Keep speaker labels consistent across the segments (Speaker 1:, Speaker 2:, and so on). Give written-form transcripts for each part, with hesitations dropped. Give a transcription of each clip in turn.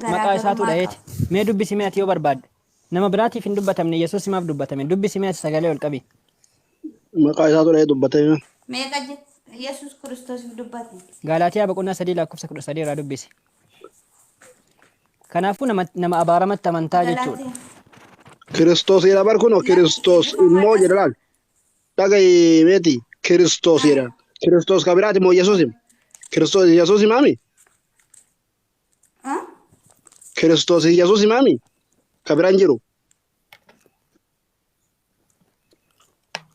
Speaker 1: Maqaa isaatu
Speaker 2: Garaagarummaa
Speaker 1: dhaheeti.
Speaker 2: qaba.
Speaker 1: Mee dubbisi mee ati yoo barbaadde. Nama biraatiif hin dubbatamne Yesuusimaaf dubbatame. Dubbisi mee ati sagalee ol qabi.
Speaker 3: Maqaa isaatu dhahee dubbatame.
Speaker 2: Meeqa Yesuus Kiristoosiif dubbate?
Speaker 1: Gaalaatiyaa boqonnaa 3 lakkoofsa 13 irraa dubbisi. Kanaafuu nama, nama abaaramatti amantaa jechuudha.
Speaker 2: Galaatiyaa.
Speaker 3: Kiristoos jedha bar kunoo
Speaker 2: Lakki
Speaker 3: Kiristoos immoo
Speaker 2: eebbifamaa
Speaker 3: jedha laal. Dhaga'i meeti Kiristoos jedha. Kiristoos ka biraati moo Yesuus hima? Kiristoos Yesuus himaami? Kiristoos Yesuus himaami? Ka biraan jiru.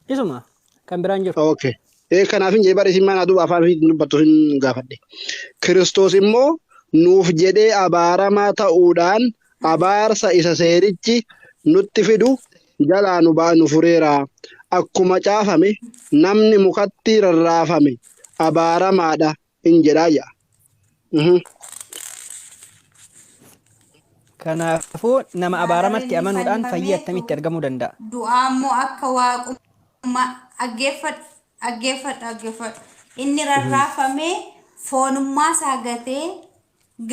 Speaker 1: Isuma kan biraan jiru.
Speaker 3: Okay. Ee kanaaf hin jedhe bara isin mana duuba afaan hin dubbattu hin gaafadhe. Kiristoos immoo nuuf jedhee abaaramaa ta'uudhaan abaarsa isa seerichi nutti fidu jalaa nu baa nu fureera. Akkuma caafame namni mukatti rarraafame abaaramaadha hin jedhaa jedha.
Speaker 1: Kanaafuu nama
Speaker 2: Maarree
Speaker 1: abaaramatti
Speaker 2: inni
Speaker 1: amanuudhaan fayyii
Speaker 2: fannifameetu
Speaker 1: attamitti argamuu danda'a?
Speaker 2: du'aa immoo akka waaqummaa dhaggeeffadhu dhaggeeffadhu dhaggeeffadhu. Inni rarraafamee foonummaa isaa gatee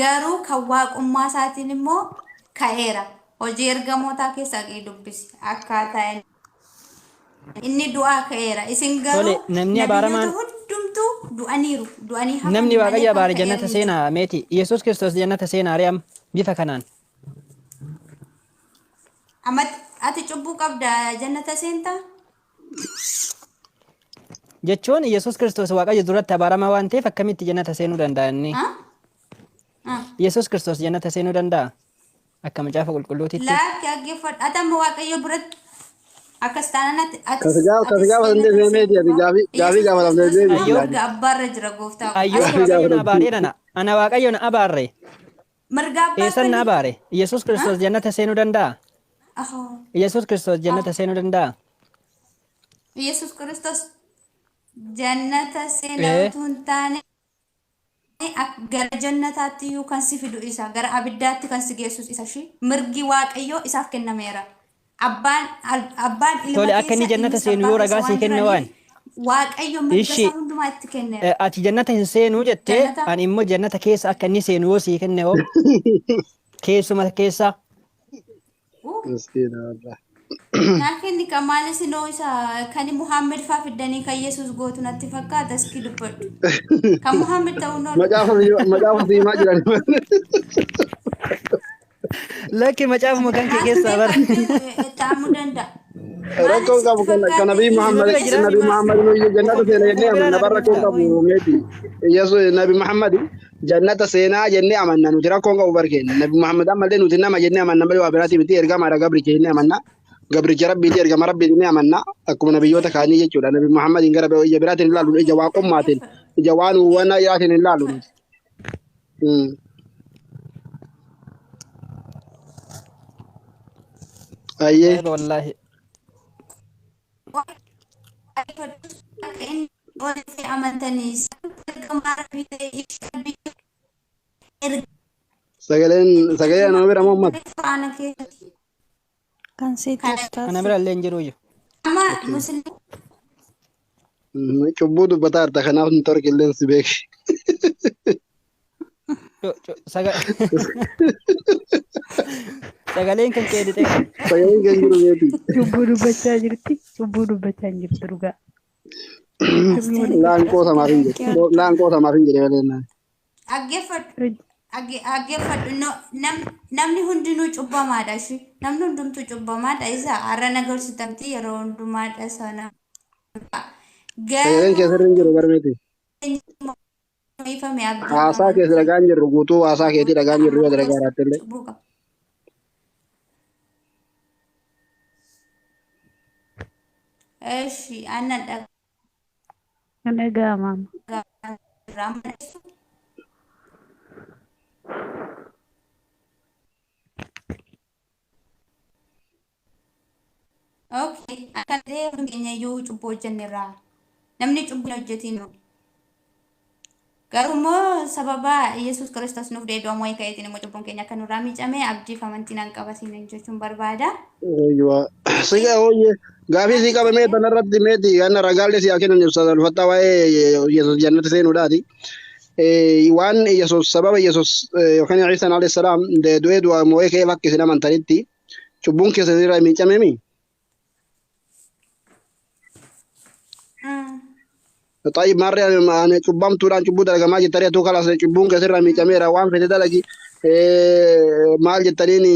Speaker 2: garuu kan waaqummaa isaatiin immoo ka'eera. Hojii ergamootaa keessa dhaqii dubbisi akkaataa inni Inni du'aa ka'eera. Isin
Speaker 1: Tole,
Speaker 2: garuu
Speaker 1: namni
Speaker 2: nabiyyoota
Speaker 1: abaaramaan
Speaker 2: hundumtuu du'aniiru. Du'anii hafan
Speaker 1: namni
Speaker 2: malee
Speaker 1: Waaqayyo
Speaker 2: kan
Speaker 1: abaare
Speaker 2: ka'eeru
Speaker 1: jannata
Speaker 2: hin jiru.
Speaker 1: seenaa meeti. Yesuus Kiristoos jannata seenaa ree amma bifa kanaan.
Speaker 2: Amma ati cubbuu qabda jannata seentaa?
Speaker 1: Jechuun Yesuus Kiristoos Waaqayyo duratti abaaramaa waan ta'eef akkamitti jannata seenuu danda'a inni?
Speaker 2: Ha? Ha.
Speaker 1: Yesuus Kiristoos jannata seenuu danda'a? Akka macaafa qulqulluutitti.
Speaker 2: Laakki dhaggeeffadhu. Ati amma Waaqayyo biratti akkas taanaan ati atis
Speaker 3: Kasi gaafa kasi
Speaker 2: atis
Speaker 3: gaafa
Speaker 2: jannata
Speaker 3: dandeesse
Speaker 2: hin
Speaker 3: meeti
Speaker 2: seentu
Speaker 3: ati
Speaker 2: kaa.
Speaker 3: gaafii gaafii
Speaker 2: Yesuus
Speaker 3: gaafatamtee
Speaker 2: Kiristoos
Speaker 3: deebisi
Speaker 1: Ayyoo
Speaker 3: laali.
Speaker 2: mirga abbaarra jira gooftaa.
Speaker 1: Ayyoo
Speaker 2: As
Speaker 3: Gaafii
Speaker 1: Waaqayyo na
Speaker 3: gaafatamtee.
Speaker 1: abaaree nana. Ana Waaqayyo na abaarre.
Speaker 2: mirga abbaa
Speaker 1: Eessan na
Speaker 2: akkamii?
Speaker 1: abaare? Yesuus
Speaker 2: Ha?
Speaker 1: Kiristoos jannata seenuu danda'a?
Speaker 2: Ahoo.
Speaker 1: Yesuus Kiristoos jannata
Speaker 2: Ah.
Speaker 1: seenuu danda'a?
Speaker 2: Yesuus Kiristoos jannata seenaa
Speaker 1: Ee.
Speaker 2: utuu hin taane gara jannataatti iyyuu kan si fidu isa, gara abiddaatti kan si geessus isa ishii. Mirgi Waaqayyoo isaaf kennameera. Abbaan abbaan ilma
Speaker 1: Tole akka inni
Speaker 2: keessa
Speaker 1: jannata
Speaker 2: ilmis
Speaker 1: seenu
Speaker 2: abbaa
Speaker 1: yoo
Speaker 2: keessa
Speaker 1: ragaa sii
Speaker 2: waan
Speaker 1: kenne waan.
Speaker 2: jiraniif Waaqayyo mirga
Speaker 1: Ishi
Speaker 2: isaa hundumaa itti kenneera.
Speaker 1: ati jannata hin seenuu jettee
Speaker 2: Jannata
Speaker 1: ani immoo jannata keessa akka inni seenu yoo sii kenne hoo keessuma keessa.
Speaker 2: Uu.
Speaker 3: Miskiina wallah.
Speaker 2: Naa kenni kan maal isinoo isa kan Muhammad faa fiddanii kan Yesuus gootu natti fakkaata iski dubbadhu. Kan Muhammad ta'uu hin oolu.
Speaker 3: Macaafa macaafa siimaa jiran.
Speaker 1: Lakki macaafuma kan kee
Speaker 2: Naa
Speaker 1: keessaa
Speaker 2: fidee
Speaker 1: bara.
Speaker 2: kan kee ta'amuu danda'a. Maaliif
Speaker 3: Rakkoon
Speaker 2: sitti
Speaker 3: qabu kan
Speaker 2: fakkaate
Speaker 3: Nabii
Speaker 1: Isuma
Speaker 3: Muhammad
Speaker 1: bira jira.
Speaker 3: Nabii Muhammad nuyi jannata seena jennee
Speaker 1: Uma bira
Speaker 3: amanna
Speaker 1: naa
Speaker 3: bar rakkoon
Speaker 1: dubbifta.
Speaker 3: qabu meeti. Yesu Nabi Muhammad jannata seenaa jennee amanna nuti rakkoon qabu barkeen. Nabi Muhammad ammallee nuti nama jennee amanna malee waa biraati miti ergamaadha gabricha jennee amanna. Gabricha rabbiiti ergama rabbiiti ni amanna akkuma nabiyyoota kaanii jechuudha. Nabi Muhammad gara ija biraatiin hin laalu ija waaqummaatiin ija waan waan dhiyaatiin hin laalu nuti. Ayyee.
Speaker 1: Ajaa'iba wallaahi.
Speaker 2: Akka inni olitti amantanii ergamaa rabbii ta'e ishee rabbii
Speaker 3: Sagaleen sagalee nama bira moo ummata?
Speaker 2: Qur'aana keessatti
Speaker 4: Kan sitti
Speaker 2: kana
Speaker 4: ustaas.
Speaker 1: Ana bira illee hin jiru iyyuu.
Speaker 2: amma musliima
Speaker 3: Cubbuu dubbataa jirta kanaaf nu torki illeen si beeki.
Speaker 1: Sagaleen kan kee lixee.
Speaker 3: Sagaleen kan jiru beeti.
Speaker 4: Cubbuu dubbachaa jirti. Cubbuu dubbachaa hin jirtu dhugaa.
Speaker 3: Laanqoo samaaf hin jedhe. Laanqoo samaaf hin jedhe malee naan.
Speaker 2: Dhaggeeffadhu. Dhaggeeffadhu. No, namni hundinuu cubbamaadha ishii. Namni hundumtuu cubbamaadha isa har'a na gorsitamti yeroo hundumaadha sana.
Speaker 3: Sagaleen
Speaker 2: Garuu
Speaker 3: kee sirri hin jiru barmeeti.
Speaker 2: ifame abdii
Speaker 3: Haasaa keessa dhagaan jirru guutuu haasaa keetii dhagaan jirru yoo dhagaa jiraatti illee.
Speaker 2: cubbuu qaba. Eshi anna dhagaa
Speaker 4: Kan dhaga'ama amma.
Speaker 2: irraa amma dheessu. Okay, akka ta'e hundi keenya iyyuu cubbuu hojjenneerra. Namni cubbuu hin hojjetiin jiru. Garuu immoo sababa Yesuus Kiristoos nuuf du'ee du'a moo'ee ka'eetiin immoo cubbuun keenya akka nurraa miicame abdii fi amantii nan qaba siin jechuun barbaada.
Speaker 3: Eeyyuwa. Siga hooyye gaafii sii qaba mee tanarratti meeti ganna ragaalee si haa kennan ibsa ulfattaa waa'ee Yesuus jannata seenuudhaati. Waan Yesuus sababa Yesuus yookaan Iisaan alayhi salaam du'ee du'a moo'ee ka'eef akka isin amantanitti cubbuun keessan irraa miicamee. طيب marri ani cubbamtuudhaan cubbuu dalagamaa jettanii atuu kalaas cubbuun keessirraa miicameera waan fete dalagi maal jettaniin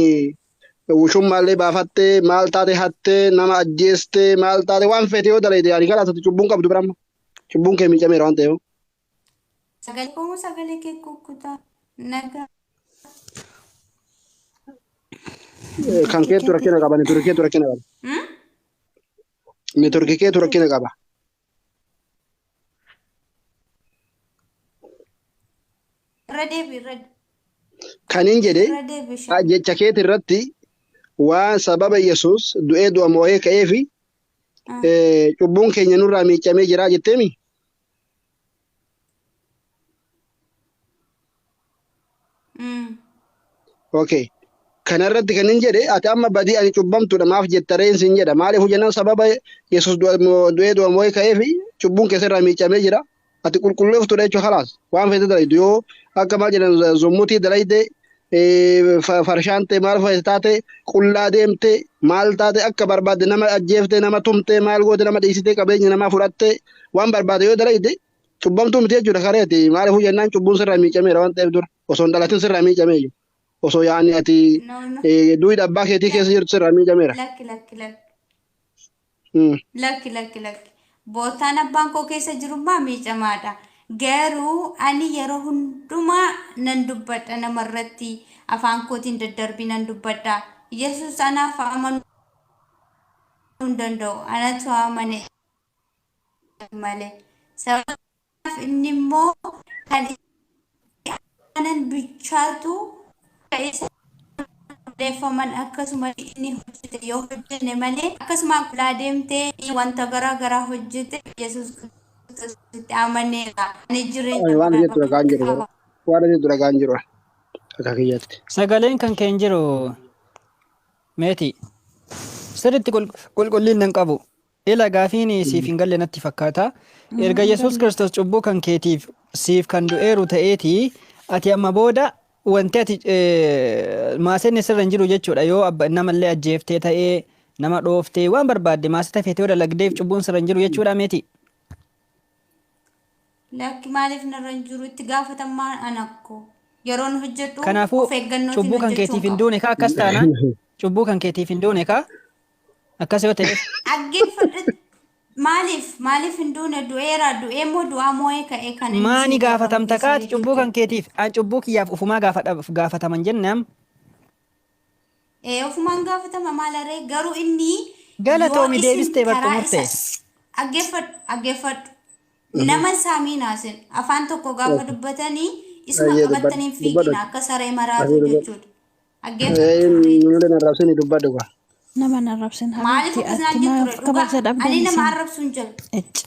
Speaker 3: wushummaallee baafattee maal taate hattee nama ajjeestee maal taate waan fete yoo dalagde ani kalaas ati cubbuun qabdu biramma cubbuun kee miicameera waan ta'eef.
Speaker 2: Sagalee koo sagalee kee kukkutaa nagaa.
Speaker 3: Kan keetu rakkina qaba neetworkii keetu rakkina qaba. Neetworkii keetu rakkina qaba.
Speaker 2: Irra deebi irra
Speaker 3: Kaniin jedhe
Speaker 2: irra deebi shan.
Speaker 3: Jecha keeti irratti waan sababa Yesuus du'ee du'a moo'ee ka'ee fi cubbuun keenya nurraa miicamee jira jetteemi. Okay. Kanarratti kan hin jedhe ati amma badii ani cubbamtuudha maaf jetta reen sin jedha maaliif jennaan sababa Yesuus du'ee du'a moo'ee ka'ee fi cubbuun keessa irraa miicamee jira. Ati qulqulleeftuudha jechuudha kalaas waan feete dalaydu yoo akka maal jedhan zummutii dalayde farshaante maal feete taate qullaa deemte maal taate akka barbaadde nama ajjeefte nama tumte maal goote nama dhiisite qabeenya namaa fudhatte waan barbaadde yoo dalayde cubbamtuu miti jechuudha kareeti maaliif jennaan cubbuun sirraa miicameera waan ta'eef dura osoo hin dhalatin sirraa miicamee jiru osoo yaani ati
Speaker 2: No, no.
Speaker 3: du'i abbaa keetii keessa jirtu sirraa miicameera.
Speaker 2: Lakki, lakki, lakki. Lakki, lakki, lakki. Bootaan abbaan koo keessa jirummaa miicamaadha. Garuu ani yeroo hundumaa nan dubbadha namarratti afaan kootiin daddarbii nan dubbadha. Yesuus anaaf amanuu hin danda'u. Anatu amane malee. Sabaaf inni immoo kan anan bichaatu isa odeeffaman akkasuma inni hojjete yoo hojjenne malee akkasuma qullaa deemtee wanta garaa garaa hojjete Yesuus Kiristoositti amaneera. Ani jireenya
Speaker 3: Waan jettu dhagaan jiru.
Speaker 2: qaba.
Speaker 3: Waan jettu dhagaan jiru. Akka kiyyaatti.
Speaker 1: Sagaleen kan kee hin jiru meeti. Sirriitti qulqullina hin qabu. Ila gaafiin siif hin galle natti fakkaata. Erga Yesuus Kiristoos cubbuu kan keetiif siif kan du'eeru ta'eeti ati amma booda wanti ati maasenni sirra hin jiru jechuudha yoo abba namallee ajjeeftee ta'ee nama dhooftee waan barbaadde maaseta feetee yoo dalagdeef cubbuun sirra hin jiru jechuudha meeti.
Speaker 2: Lakki, maaliif narra hin jiru? Itti gaafatamaa ana koo. Yeroon hojjedhu
Speaker 1: Kanaafuu
Speaker 2: of eeggannootiin
Speaker 1: cubbuu kan
Speaker 2: hojjechuu
Speaker 1: keetiif hin
Speaker 2: qaba.
Speaker 1: duune kaa akkas taanaan cubbuu kan keetiif hin duune kaa akkas yoo ta'e
Speaker 2: Dhaggeeffadhu, maaliif hin duune? Du'eera, du'ee immoo du'aa moo'ee ka'e kan inni
Speaker 1: maani
Speaker 2: isin
Speaker 1: gaafatamta
Speaker 2: gaafatamu
Speaker 1: kaati
Speaker 2: keessanii
Speaker 1: cubbuu kan
Speaker 2: jechuudha.
Speaker 1: keetiif an cubbuu kiyyaaf ufumaa gaafataman jennaan.
Speaker 2: Ee, ofumaan gaafatama maal aree garuu inni yoo
Speaker 1: Galatoomi
Speaker 2: isin
Speaker 1: deebistee bar
Speaker 2: karaa
Speaker 1: xumurte.
Speaker 2: isa dhaggeeffadhu, dhaggeeffadhu, nama saamiin haasin afaan tokko gaafa dubbatanii isuma
Speaker 3: Ayyee dubbadhu.
Speaker 2: qabatanii
Speaker 3: Dubbadhu.
Speaker 2: fiigina akka saree maraatu
Speaker 3: Ayyee dubbadhu.
Speaker 2: jechuudha. Dhaggeeffadhu.
Speaker 3: Nullee narraabsini dubbadhu gaa.
Speaker 4: Nama hin arrabsin
Speaker 2: Maaliif
Speaker 4: habiibti
Speaker 2: akkas naan
Speaker 4: ati
Speaker 2: jetture
Speaker 4: maaf
Speaker 2: dhugaa
Speaker 4: kabaja
Speaker 2: ani
Speaker 4: dhabdan
Speaker 2: nama
Speaker 4: isin.
Speaker 2: arrabsu hin jiru.
Speaker 4: Icci.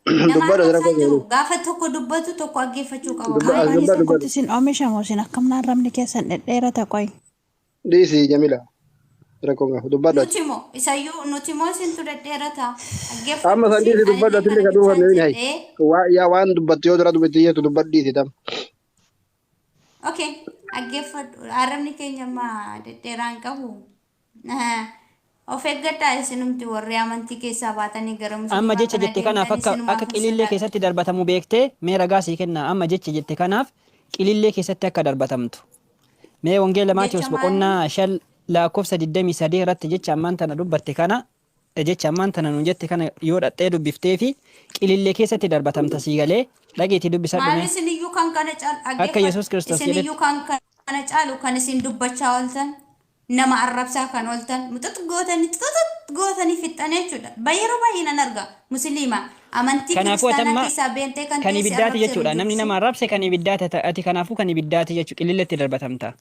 Speaker 2: Nama
Speaker 3: Dubbadhu
Speaker 2: arrabsaa
Speaker 3: rakkoo
Speaker 2: hin jiru.
Speaker 3: jiru.
Speaker 2: Gaafa tokko dubbatu tokko dhaggeeffachuu qaba.
Speaker 3: Dubbadhu
Speaker 2: Maaliif
Speaker 3: as
Speaker 4: Afaan
Speaker 3: dubbadhu
Speaker 4: tokkotti
Speaker 3: dubbadhu.
Speaker 4: isin oomishamu isin akkamna arrabni keessan dhedheerata qoy.
Speaker 3: Dhiisi Jamila. Rakkoo qabu dubbadhu ati.
Speaker 2: Nuti moo isayyuu nuti moo isintu dhedheerata?
Speaker 3: Amma
Speaker 2: Dhaggeeffadhu
Speaker 3: san
Speaker 2: si
Speaker 3: dhiisi dubbadhu
Speaker 2: anillee
Speaker 3: atillee
Speaker 2: kana
Speaker 3: ka duuba
Speaker 2: bichaan
Speaker 3: hin hayi.
Speaker 2: jedhee.
Speaker 3: Yaa waan dubbattu yoo dura dubbatti jettu dubbadhu dhiisi tam.
Speaker 2: Okay, dhaggeeffadhu. Arrabni keenya amma dhedheeraa hin qabu. Of eeggadhaa isinumti warri amantii keessaa baatanii gara
Speaker 1: Amma
Speaker 2: musliimaa
Speaker 1: jecha
Speaker 2: kana
Speaker 1: jette kanaaf
Speaker 2: deemtan
Speaker 1: akka
Speaker 2: isinumaaf
Speaker 1: akka qilillee
Speaker 2: sodaadha.
Speaker 1: keessatti darbatamu beektee mee ragaa sii kenna amma jecha jette kanaaf qilillee keessatti akka darbatamtu. Mee Wangeela Maatiyus
Speaker 2: Jecha maali?
Speaker 1: boqonnaa 5 lakkoofsa 23 irratti jecha ammaan tana dubbatte kana jecha ammaan tana nuun jette kana yoo dhaxxee dubbiftee fi qilillee keessatti darbatamta sii galee dhageetii dubbisadhu
Speaker 2: Maal
Speaker 1: mee.
Speaker 2: isiniyyuu kan kana caalu
Speaker 1: Akka
Speaker 2: dhaggeeffadhu.
Speaker 1: Yesuus Kiristoos jedhetti.
Speaker 2: Isiniyyuu kan kana caalu kan isin dubbachaa ooltan nama arrabsaa kan ooltan muxux gootanii xuxux gootanii fixxan jechuudha. Yeroo baay'ee nan arga musliima amantii
Speaker 1: Kanaafuu ati
Speaker 2: kiristaanaa
Speaker 1: amma
Speaker 2: keessaa beentee kan
Speaker 1: kan
Speaker 2: ta'e si
Speaker 1: ibiddaati
Speaker 2: arrabseeru
Speaker 1: jechuudha. Namni
Speaker 2: jiru.
Speaker 1: nama arrabse kan ibiddaati ati kanaafuu kan ibiddaati jechuudha. Qililleetti darbatamta.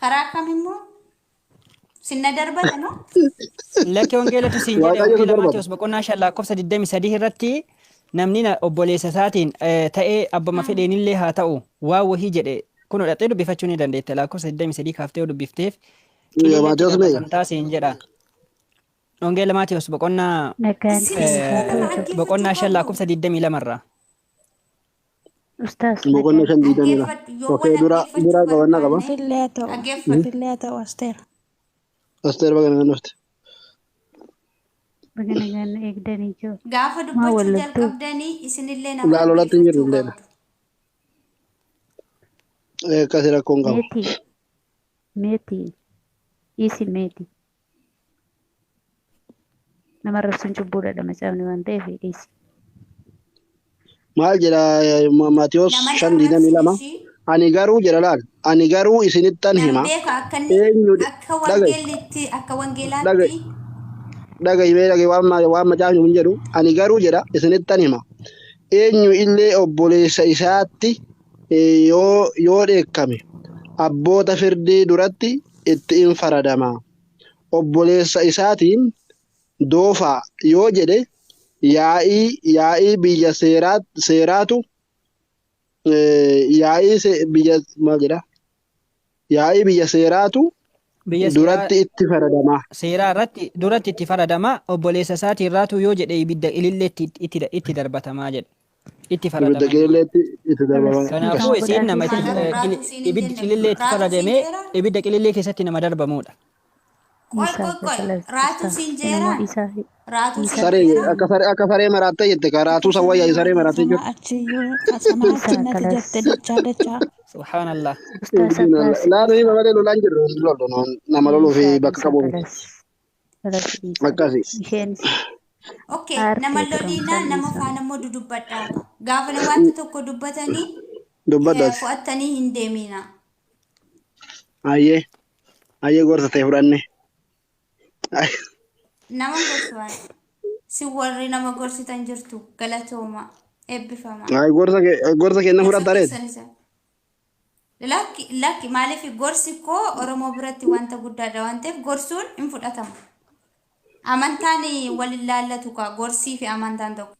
Speaker 2: Karaa kam immoo sinna darbata no?
Speaker 1: Lakki, wangeelatu siin jedhe
Speaker 3: Waaqayyotu
Speaker 1: wangeela
Speaker 3: darbata.
Speaker 1: Maatiyus boqonnaa 5 lakkoofsa 23 irratti namni obboleessa isaatiin ta'ee abbama fedheenillee haa ta'u waa wahii jedhe kun dhaqxee dubbifachuu ni dandeetta lakkoofsa 23 kaaftee yoo dubbifteef
Speaker 3: Yaa
Speaker 1: qililleetti
Speaker 3: Maatiyus meeqa?
Speaker 1: darbatamtaa siin jedha. Wangeela Maatiyos boqonnaa
Speaker 4: Nagaan
Speaker 2: Isinis
Speaker 4: isiniif haa
Speaker 2: immoo
Speaker 4: ta'u
Speaker 2: nama
Speaker 4: jedhu.
Speaker 1: boqonnaa
Speaker 2: dhaggeeffachuu
Speaker 1: 5
Speaker 2: qabdu.
Speaker 1: lakkoofsa 22 irraa.
Speaker 4: Ustaas
Speaker 3: Boqonnaa
Speaker 4: nagaan
Speaker 3: 5 22.
Speaker 2: Dhaggeeffadhu yoo
Speaker 3: Okay,
Speaker 2: wal
Speaker 3: dura
Speaker 2: dhaggeeffachuu
Speaker 3: dura qabannaa qaba.
Speaker 2: barbaanne
Speaker 5: Fillee haa ta'u.
Speaker 2: dhaggeeffadhu.
Speaker 5: Fillee haa ta'u Asteer.
Speaker 3: Asteer baga nagaan dhufte.
Speaker 4: Baga nagaan nu eegdanii jiru.
Speaker 2: Gaafa
Speaker 4: Maa
Speaker 2: dubbachuu
Speaker 4: wallattuu
Speaker 2: jalqabdanii isinillee nama
Speaker 3: Laa lolatti hin jirru
Speaker 2: dhaggeeffachuu
Speaker 3: illee.
Speaker 2: qabdu.
Speaker 3: Akkasi rakkoon qabu.
Speaker 4: Meetii meetii dhiisi meetii. Nama arrabsuun cubbuudha macaafni waan ta'eef dhiisi.
Speaker 3: Maal jedha Maatiyos
Speaker 2: Nama
Speaker 3: 5 22.
Speaker 2: arrabsin ishii
Speaker 3: Ani garuu jedha laal. Ani garuu isinittan
Speaker 2: nan
Speaker 3: hima.
Speaker 2: beeka akka inni
Speaker 3: Eenyu
Speaker 2: akka
Speaker 3: dhaga'i
Speaker 2: wangeellitti akka
Speaker 3: dhaga'i
Speaker 2: wangeelaatti
Speaker 3: dhaga'i mee dhaga'i waan waan macaafni kun jedhu ani garuu jedha isinittan hima. Eenyu illee obboleessa isaatti yoo dheekkame abboota firdii duratti itti in faradama. Obboleessa isaatiin doofaa yoo jedhe yaa'ii biyya seeraatu yaa'ii biyya maal jedha yaa'ii biyya seeraatu
Speaker 1: Biyya seeraa
Speaker 3: duratti itti faradama.
Speaker 1: seeraa irratti duratti itti faradama obboleessa isaatii irraatu yoo jedhe ibidda ililleetti itti darbatamaa jedha. Itti
Speaker 3: Ibidda
Speaker 1: faradama jechuudha.
Speaker 3: qililleetti itti darbama.
Speaker 4: Kalas
Speaker 1: Kanaafuu
Speaker 4: dhiifama
Speaker 1: isiin nama
Speaker 4: godhaafii
Speaker 1: itti
Speaker 2: kanaaf
Speaker 4: dhiisaa.
Speaker 2: raatuu siin hin
Speaker 1: ibiddi
Speaker 2: jenne
Speaker 1: qilillee itti
Speaker 2: raatuu siin
Speaker 1: faradamee
Speaker 2: jeera
Speaker 1: ibidda qilillee keessatti nama darbamudha.
Speaker 2: Qoy
Speaker 4: Dhiisaa
Speaker 2: qoy qoy
Speaker 4: kalas
Speaker 2: raatuu
Speaker 4: ustaas
Speaker 2: siin
Speaker 4: isin immoo
Speaker 2: jeeraan
Speaker 4: dhiisaa
Speaker 2: raatuu
Speaker 4: dhiisaa
Speaker 2: siin
Speaker 3: Saree
Speaker 2: jeeraan
Speaker 3: akka saree akka saree maraattee jette karaatuu sawwayyaa saree maraattee
Speaker 5: Sanaa
Speaker 3: jirtu.
Speaker 5: achiyyuu sanaa
Speaker 4: dhiisaa
Speaker 5: achi natti
Speaker 4: kalas
Speaker 5: jette dachaa dachaa.
Speaker 1: Subhaanallah.
Speaker 4: ustaas abbaas
Speaker 3: Laatu hima
Speaker 4: dhiisaa
Speaker 3: malee lolaan jirru hin lollu nama loluu fi
Speaker 4: dhiisaa
Speaker 3: bakka
Speaker 4: dhiisaa
Speaker 3: qabu miti.
Speaker 4: kalas kalas dhiisaa
Speaker 3: Akkasi.
Speaker 4: isheenis
Speaker 2: Okay,
Speaker 4: aartee
Speaker 2: nama loliinaa
Speaker 4: turan
Speaker 2: nama
Speaker 4: dhiisaa.
Speaker 2: faana immoo dudubbadhaa. Gaafa nama wanta tokko dubbatanii
Speaker 3: Dubbaddaati.
Speaker 2: fo'attanii hin deemina.
Speaker 3: Ayyee ayyee gorsa ta'e fudhanne.
Speaker 2: Nama gorsu waan. Si warri nama gorsitan jirtu galatooma eebbifama.
Speaker 3: Ay gorsa kenna
Speaker 2: Gorsa
Speaker 3: fudhatta reeti.
Speaker 2: keessan isa. Lakki lakki maaliif gorsi koo Oromoo biratti wanta guddaadha waan ta'eef gorsuun hin fudhatama. Amantaan wal hin laallatu kaa gorsii fi amantaan tokko.